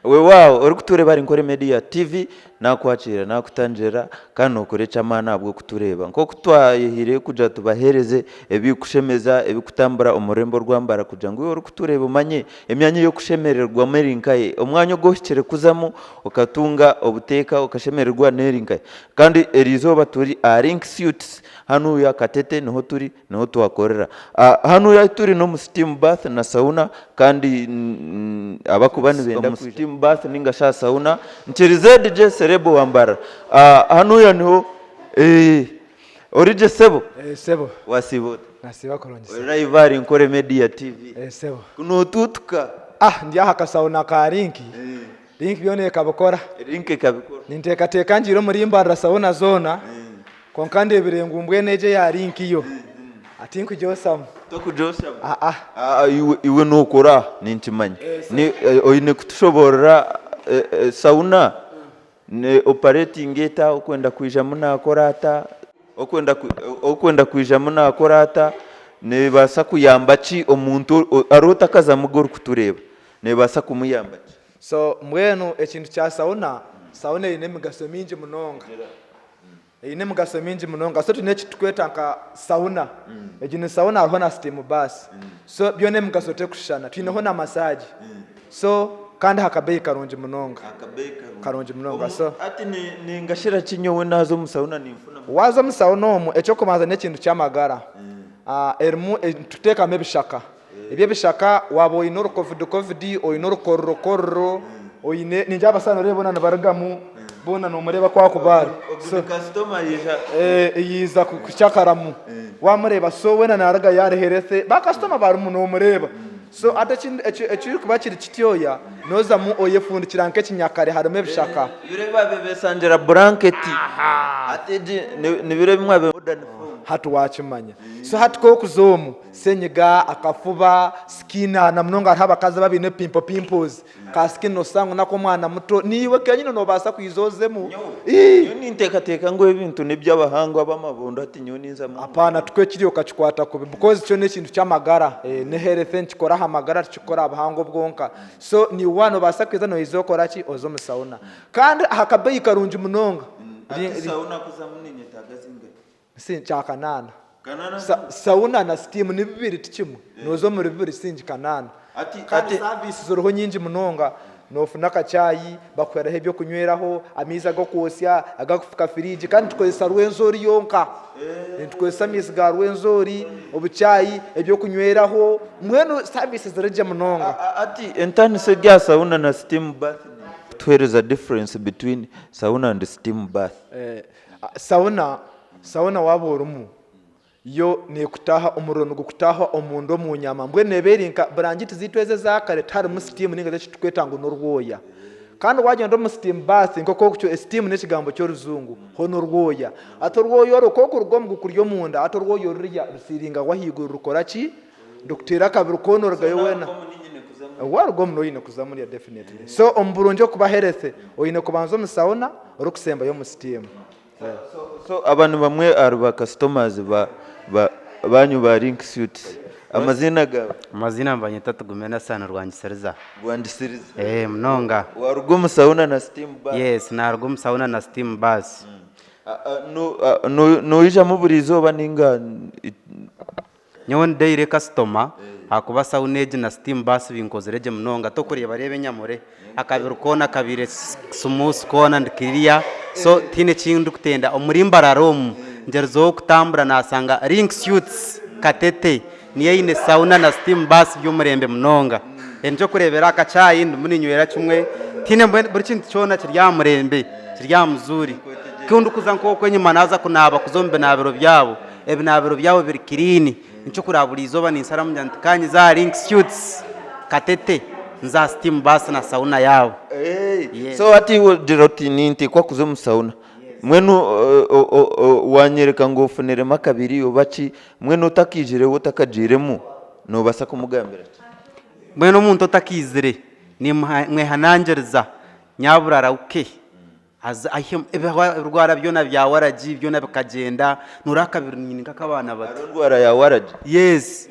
Weewaawo orikutureeba ari Nkore Media TV naakwakiira naakutangirira kandi nookora eky'amaani ahabw'okutureeba. Nk'oku twayehaireyo kugira tubaheereze ebirikushemeza, ebirikutambura omu rurembo rwa Mbara kugira ngu iwe orikutureeba omanye emyanya ey'okushemerererwamu eri nkahi, omwanya ogu ohikire kuzamu okatunga obuteeka okashemererwa n'eri nkahi. Kandi eriizooba turi aha Link Suites hanuya Katete niho turi. Niho twakorera. Hanu ahu turi n'omu steam bath na sauna kandi abakuba nibenda omu steam bath ninga shi aha sauna nkirize DJ Celeb wa Mbarara. Hanuya niho origye sebo? Sebo. Wasiiba ota? Nasiiba kurungi sebo. Ori live ahari Nkore Media TV. Sebo. Ku notuutuka? Ah ndi aha kasauna ka Link. Link byona ekabikora. Link ekabikora. Ninteekateeka ngiire omuri Mbarara sauna zoona. Kwonka ndeebire ngu mbwenu egyo eya link yo tinkugyosamu. Tokugyosamu? Aa. Aa iwe iwe nookora aha ninkimanya. Ni oine kutushoboorora sauna ne operatinga eta, okwenda kwijamu naakora ata, okwenda okwenda kwijamu naakora ata, neebaasa kuyamba ki omuntu hariho otakazamuga orikutureeba, neebaasa kumuyamba ki? So mbwenu ekintu kya sauna, sauna eine emigasho mingi munonga. Eine emigasho mingi munonga. So twine eki turikweta nka sauna. Egi ni sauna hariho na steam bath. So byona emigasho terikushushana. Twineho na massage. So kandi aha kabeeyi karungi munonga. Karungi munonga. So. Hati ningashira ki nyowe naaza omu sauna ninfunamu ki? Waaza omu sauna omu, eky'okubanza n'ekintu ky'amagara. Erimu, nituteekamu ebishaka. Ebi ebishaka waaba oine orukovidi kovidi, oine orukororo kororo, oine ningira abasaani noreeba boona nibarugamu boona nomureeba ku akuba ari. Ogu ni kasitoma yaija. Yaija kukyakaramu wamureeba so weena narugayo ari healthy, ba kasitoma barimu nomureeba. So hati ekirikuba kiri kityoya nozamu oyefundikira nk'ekinyakare harimu ebishaka. Biro ebi baabaire beesangira buranketi hati egi nibiro ebi mwabaire modern form. Hati wakimanya. So hati ku orikuza omu. Senyiga, akafuba, skin na munonga hariho abakazi ababa baine pimple pimples, ka skin noshusha ngu nak'omwana muto, naiwe kenyine nobaasa kwija ozemu. Nyowe ninteekateeka ngu ebintu n'eby'abahangu ab'amabondo hati nyowe ninzamu. Apaana tikwo kiri okakikwata kubi because kyo n'ekintu ky'amagara, ni health nikikora aha magara tikikukora aha buhango bwonka. So naiwe waaba nobaasa kwija noija okora ki, oze omu sauna. Kandi aha kabeeyi karungi munonga. Hati sauna kuzamu ninyetaaga zingahi? Si kya kanaana. Sauna na steam ni bibiri ti kimwe. Nooza omuri bibiri singi kanaana. Kandi service ziriho nyingi munonga. Noofuna akachai, bakuheraho ebyokunyweraho, amaizi ag'okwosya, agakufuka firiigi kandi nitukozesa Rwenzori yonka. Nitukozesa amaizi ga Rwenzori, obuchai, ebyokunyweraho, mbwenu service ziri gye munonga. Hati entaaniso eri aha sauna na steam bath ni kutuheereza difference between sauna and steam bath. Sauna, Sauna waaba orimu, yo neekutaaha, omuriro nigukutaaha omunda omu nyama. Mbwenu neeba eri nka burangiti zaitu ezi eza kare tiharimu sitiimu nainga shi eki turikweta ngu n'orwoya. Kandi waagyenda omu sitiimu baasi nk'oku orikukyo, sitiimu n'ekigambo ky'orujungu, ho n'orwoya. Hati orwoya orwo ku orikuruga omu gukurya omunda, hati orwoya oruriya rusiiringaho ahaiguru rukora ki? Rukuteera akabiri koona orugayo weena. Waruga omu noine kuza murya definitely. So omu burungi okuba healthy oine kubanza omu sauna orikusembayo omu steam. So aba ni bamwe ahari ba customers ba ba banyu ba Link Suites. Amaziina gaawe? Amaziina nibanyeta Tugume Nasani Rwangisiriza. Rwangisiriza. Eeh munonga. Waruga omu sauna na steam bath? Yes, naruga omu sauna na steam bath. Noijamu buri izooba ninga? Nyowe ndi daily customer ahakuba sauna egi na steam bath binkozire gye munonga tokureeba reeba enyamure akabiri koona kabaire smooth koona ndi clear so tihaine eki ndikutenda omuri Mbarara omu ngyerizeho kutambura nasanga Link Suites Katete niyo eine sauna na steam bath by'omurembe munonga nikyokureeberaho aka chai ndimu ninywera kimwe tihaine mbwenu buri kintu kyona kiri aha murembe kiri aha muzuuri ku ndikuza nk'okwo enyima naaza kunaaba kuza omu binaabiro byabo Ebinaabiro byabo biri kiriini. Nikyo kuraba buri izooba ninsharamu ngira nti ka nyize aha Link Suites Katete nze aha steam bath na sauna yaabo. Yes. So hati iwe ogira oti ninteekwa kuza omu sauna. Mbwenu wanyereka ngu ofuniremu akabiri oba ki, mbwenu otakaijireho otakagiiremu noobaasa kumugambira ki? Mbwenu omuntu otakaizire nimwehanangiriza nyabura arahuke. Haza aihemu ebirwara byona bya waragi byona bikagyenda, noreeba akabiri nyine nk'akabaana bato. Hariho endwara ya waragi? Yes,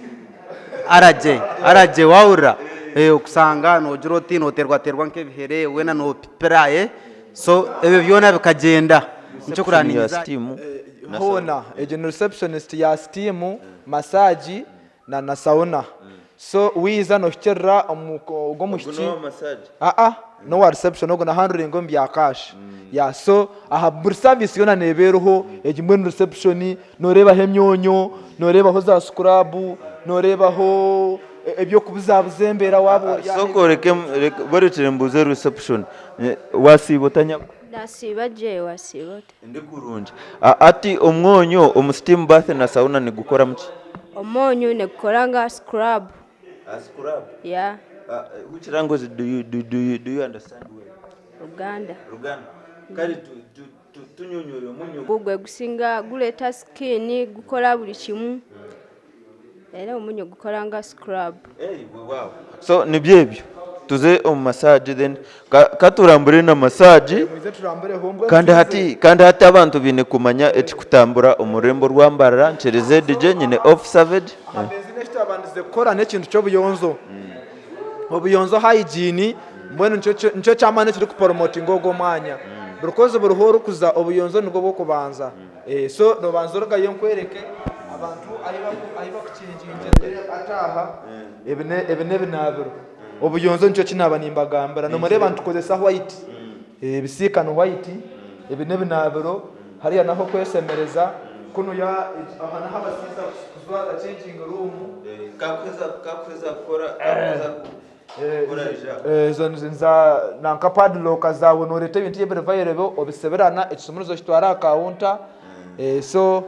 aragye, aragye wahurira? Okusanga noogira oti nooteerwateerwa nk'ebihere weena noopipira so ebyo byona bikagyenda. Nikyo Reception ya kuraniiza. steam na sauna. Hoona egyo ni receptionist ya steam, massage na na sauna. So waiza nohikirira omu ogwo Ogu omwishiki n'owa massage? aa n'owa reception ogwo na handlinga omu bya cash. Yeah so aha buri service yoona neeba eriho, egi mbwenu reception, nooreebaho emyonyo, nooreebaho za scrub, nooreebaho eby'okubuzabuza embeera waaba ori aha. Sooka oreke borekire mbuuze reception. Wasiiba ota nyabo? Nasiiba gye, wasiiba ota? Ndi kurungi. Hati omwonyo omu steam bath na sauna nigukoramu ki? Omwonyo nigukora nka scrub. Scrub? Yeah. Which language do you, do, do you, do you understand well? Luganda. Luganda. Kale tunyonyore omunyo. Gwe gusinga gureeta skin, gukora buri kimwe. Era omunyo gukora nka scrub. So nibyo ebyo tuze omu massage then katurambure na massage Mwize turambureho mbwenu kandi tuze. hati kandi hati abantu baine kumanya ekikutambura omu rurembo rwa Mbarara nkirize DJ nyine off savage. Aha benzine eki twabandize kukora n'ekintu ky'obuyonzo. Obuyonzo hygiene mbwenu nikyo nikyo ky'amaani ekirikuporomotinga ogwo omwanya. Buri kozi buri hu orikuza obuyonzo nibwo bw'okubanza. So nobanza orugayo nkwereke abantu ahu bakukingingira hati aha ebi n'ebinaabiro. Obuyonjo nikyo ki naaba nimbagambira. Nomureeba nitukozesa white, ebisiika ni white, ebi n'ebinaabiro, hariya n'ah'okwesemereza, kunuya aha n'ahu abashaija kujwara changing room. Ezo niza nanka padlock zaawe noreeta ebintu ebiri available obisibirana ekisumurizo okitwara aha counter so.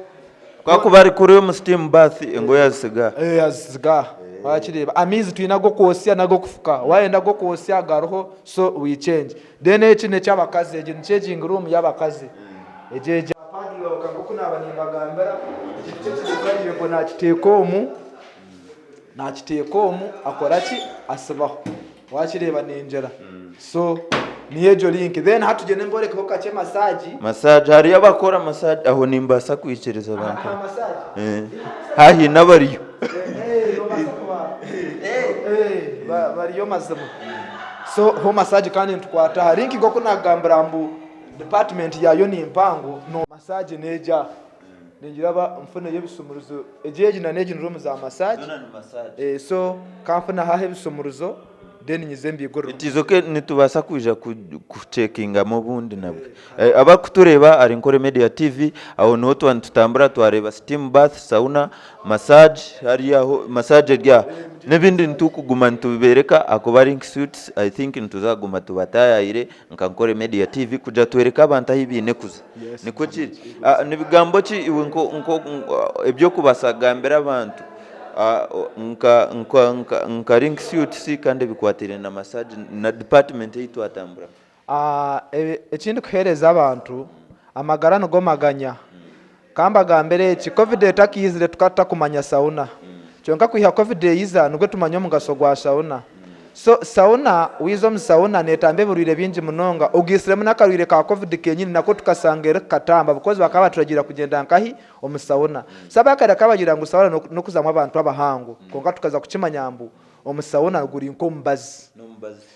Kwakuba ari kuri omu steam bath engoye azisiga aha. Azisiga aha wakireeba. Amaizi twine ag'okwosya n'ag'okufuka wayenda ag'okwosya gariho so we change. Then eki n'eky'abakazi egi ni changing room y'abakazi egi egi. Padlock nk'oku naaba nimbagambira eki nikyo kiri valuable nakiteeka omu. Naakiteeka omu, akora ki? Asibaho. Waakireeba ningira. So, niyo egyo link. Then hati tugyende mborekeho kakye massage. Massage, hariyo abakora massage, aho nimbaasa kwikiriza Aha bantu. massage? Eh, haine abariyo. Eh, noobaasa kuba. Eh, bariyo mazima. So, ho massage kandi nitukwata aha. Link nk'oku naakugambira mbu department yaayo ni mpango, no massage n'egya aha. Ningira ba nfuneyo ebisumuruzo egi egi na n'egi ni room za massage eh, so ka nfune aho ebisumuruzo then nyize mbigurire. It is okay nitubaasa kwija kucekingamu obundi nabwe. Abarikutureeba ahari Nkore Media TV aho niho twaba nitutambura twareeba steam bath, sauna, massage hariya aho massage eri aha. N'ebindi nitukuguma nitubibeereka ahakuba Link Suites I think nituza kuguma tubataayaayire Nka Nkore Media TV kugira twereke abantu ahu baine kuza. Nikwo kiri. Ah, Ni bigambo ki iwe nko, nko, eby'okubaasa kugambira abantu ah, nka, nka, nka, nka Link Suits kandi ebikwatiraine na massage na department ei twatamburamu? Ah, eki ndikuheereza abantu, amagara nigo maganya. Ka mbagambire eki, Covid etakaizire tukaba tutakumanya sauna. Kyonka kwiha Covid eiza nibwo tumanya omugasho gwa sauna. So sauna, waiza omu sauna netamba ebirwaire bingi munonga, ogaitsiremu n'akarwaire ka Covid kenyini nako tukashanga erikukatamba because bakaba baturagiira kugyenda nkahi? Omu sauna. So abakare bakaba bagira ngu sauna n'okuzamu abantu abahango kwonka tukaza kukimanya mbu omu sauna guri nk'omubazi.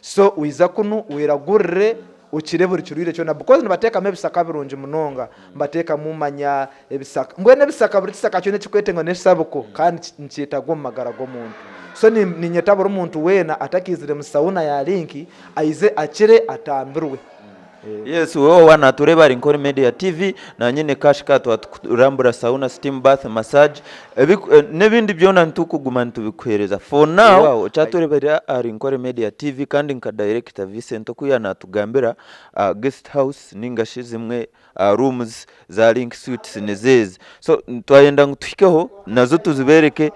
So waiza kunu weragurire okire buri kirwaire kyona because nibateekamu ebisaka birungi munonga, nibateekamu manya ebisaka, mbwenu ebisaka buri kisaka kyona ekirikwetenga n'esabiko kandi nikyetagwa omu magara g'omuntu. So niinyeta buri muntu weena atakaizire mu sauna ya Link aize akire atambirwe. Yes, wewe owa natureeba ari Nkore Media TV, nanye ne Cash Car twaturambura sauna, steam bath, massage, n'ebindi byona nitukuguma nitubikuheereza. For now, okyatureebera ahari Nkore Media TV kandi nka director Vincent oku yaanatugambira, guest house ninga shi zimwe aha rooms za Link Suites nizo ezi. So twayenda ngu tuhikeho nazo tuzibeereke,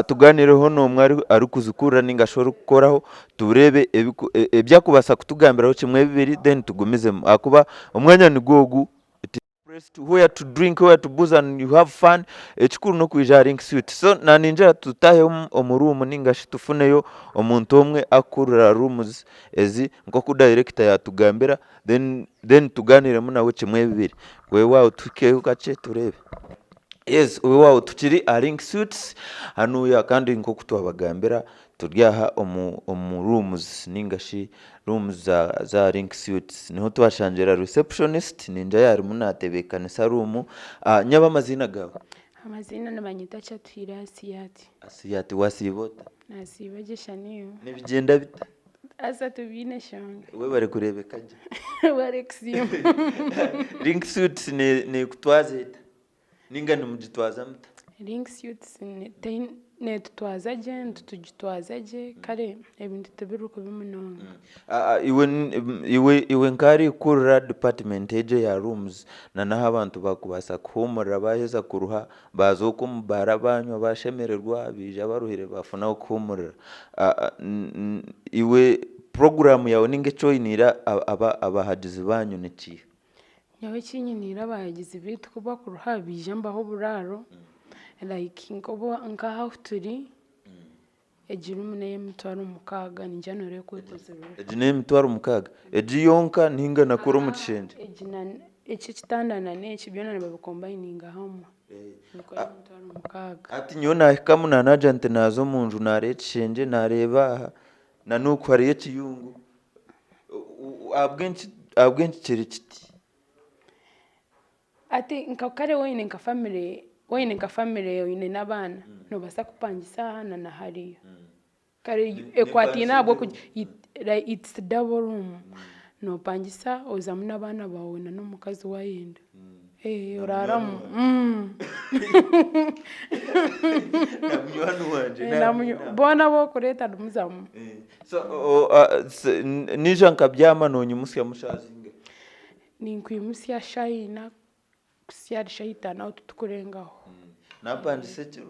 tugaanireho n'omwe arikuzikurira ninga shi orikukoraho tureebe ebi arikubaasa kutugambiraho kimwe bibiri then tugumizemu ahakuba omwanya nigwo ogu. It is a place to where to drink, where to booze and you have fun, ekikuru n'okwija aha Link Suites. So naningira tutaahe omu room ninga shi tufuneyo omuntu omwe arikukurira rooms ezi nk'oku dayirekita yaatugambira then then tugaaniiremu nawe kimwe bibiri. Weewaawo tuhikeyo kakye tureebe. Yes weewaawo tukiri aha Link Suites hanuuya kandi nk'oku twabagambira. Turi aha omu omu rooms ninga shi rooms za za Link Suites. Niho twashangira receptionist ningira yaarimu naatebeekanisa room. Nyabo amaziina gaawe? Amaziina nibanyeta Kyatuhaire Asiyati. Asiyati wasiiba ota? Nasiiba gye Shaniyo. Nibigyenda bita? Haza tibiine shonga. Webare kureebeka gye. Webare kusiima. Link Suites neekutwaza eta? Ninga nimugitwaza muta? Link Suites neetutwaza gye, nitutugitwaza gye, kare ebintu tibiri kubi munonga. Iwe iwe iwe nk'arikukurira department egyo eya rooms na n'ahu abantu bakubaasa kuhuumurira baaheza kuruha, baaza okwo omu baara baanywa baashemererwa, baija baruhire baafuna ah'okuhuumurira. Iwe puroguraamu yaawe ninga eki oiniire abahagizi baanyu ni kiiha? Nyowe eki nyiniire abahagizi baitu ku bakuruha baija mbaha oburaaro like nk'aha ahu turi egi ruumu n'ey'emitwaro mukaaga ningira nooreeba oku ekozirwe. Egi n'ey'emitwaro mukaaga? Egi yonka ninga na kuri omu kishengye? Egi na eki ekitanda na n'eki byona nibabikombayininga hamwe nikwo ey'emitwaro mukaaga. Hati nyowe naahikamu naanagira nti naaza omu nju naareeba ekishengye naareeba aha na n'oku hariyo ekiyungu. Ahabw'enki ahabw'enki kiri kiti? Hati nka kare waine nka family waine nka family oine n'abaana noobaasa kupangisa aha na na hariya. Kare ekwataine ahabw'okugira like it's double room, noopangisa ozamu n'abaana baawe na n'omukazi waayenda. Oraaramu. Na munywani wangye Boona abu orikureeta nimuzamu. So naija nkabyama noonyimutsyamu shaaha zingahi? Ninkwimutsya shaaha ina kuhitsya ahari shaaha itaano aho titukurengaho. Naapangisa ekiro?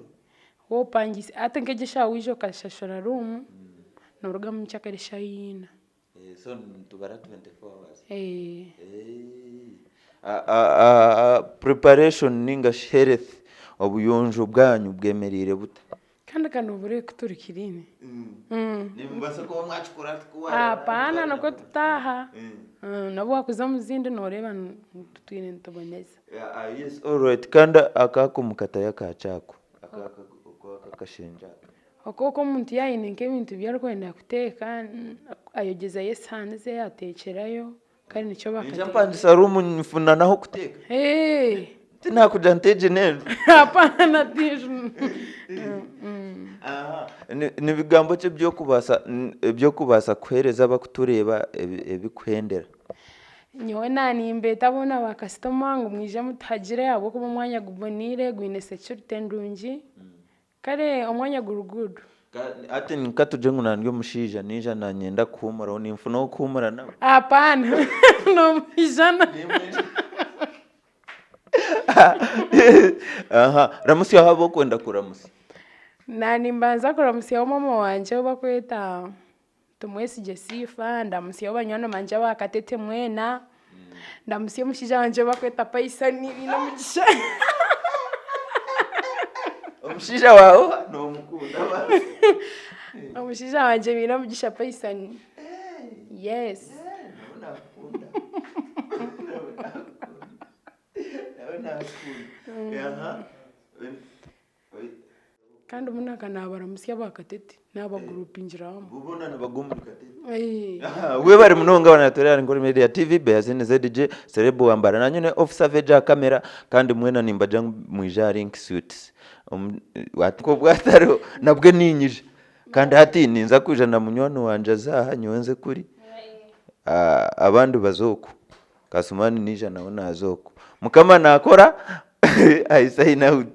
Waaba opangiise, hati nk'egi eshaaha waija okashashura ruumu, noorugamu nkyakare shaaha ina. So nitubara 24 hours. Eh. Preparation ninga shi health obuyonjo bwanyu bwemereire buta? Kandi ka noobura ku turi clean. Nimubaasa kuba mwakikora Hapana nikwo tutaaha. N'obu waakuza omu zindi nooreeba tutwire nituboneza. Yes alright kandi akaako mukatayo aka kyako? Akaako aka akashengye aka. Oku oku omuntu yaaba aine nk'ebintu ebi arikwenda kuteeka, ayogyezayo esihaani ze ateekyerayo kandi nikyo Ninza bakateeka. mpangisa ruumu nfuna n'ah'okuteeka? Tinakugira nti egi n'enju. Hapana ti nju. Ni bigambo ki eby'okubaasa eby'okubaasa kuheereza abakutureeba ebikuhendera? Nyowe naanimbeeta boona bakasitoma ngu mwije mutuhagire ahabw'okuba omwanya guboneire gwine security ndungi. Kare omwanya guri good. Hati ka tugire ngu nandya omushaija naija nanyenda kuhuumuraho ninfuna ow'okuhuumura nawe? Hapana nomwijana. Aha, ramutsyaho abu orikwenda kuramutsya. Naanimbanza kuramutsyaho maama wangye ou barikweta Tumwesigye Sifa, ndamutsyeho banywani bangye aba Katete mwena, ndamutsye omushaija wangye ou barikweta Paisani Bainomugisha. Omushaija waawe oha? Noomukunda basi. Omushaija wangye Bainomugisha Paisani. Yes. Nawe naakukunda. Nawe naakukunda. Nawe naakukunda. Aha. Kandi mbwenu naabaramutsya aba Katete, naabagurupingira hamwe. Bo boona nibaga omuri Katete. Webare munonga banatureeba ahari Nkore Media TV, Beazini ZG, Celeb Wambara nanye ne Officer Veggie aha kamera kandi mwena nimbagira ngu mwije aha Link Suites. Obwo hatariho nabwe niinyija kandi hati ninza kwija na munywani wangye aze aha nyowe nze kuri abandi baze oku. Kasumani naija nawe naaza oku. Mukama naakora I sign out.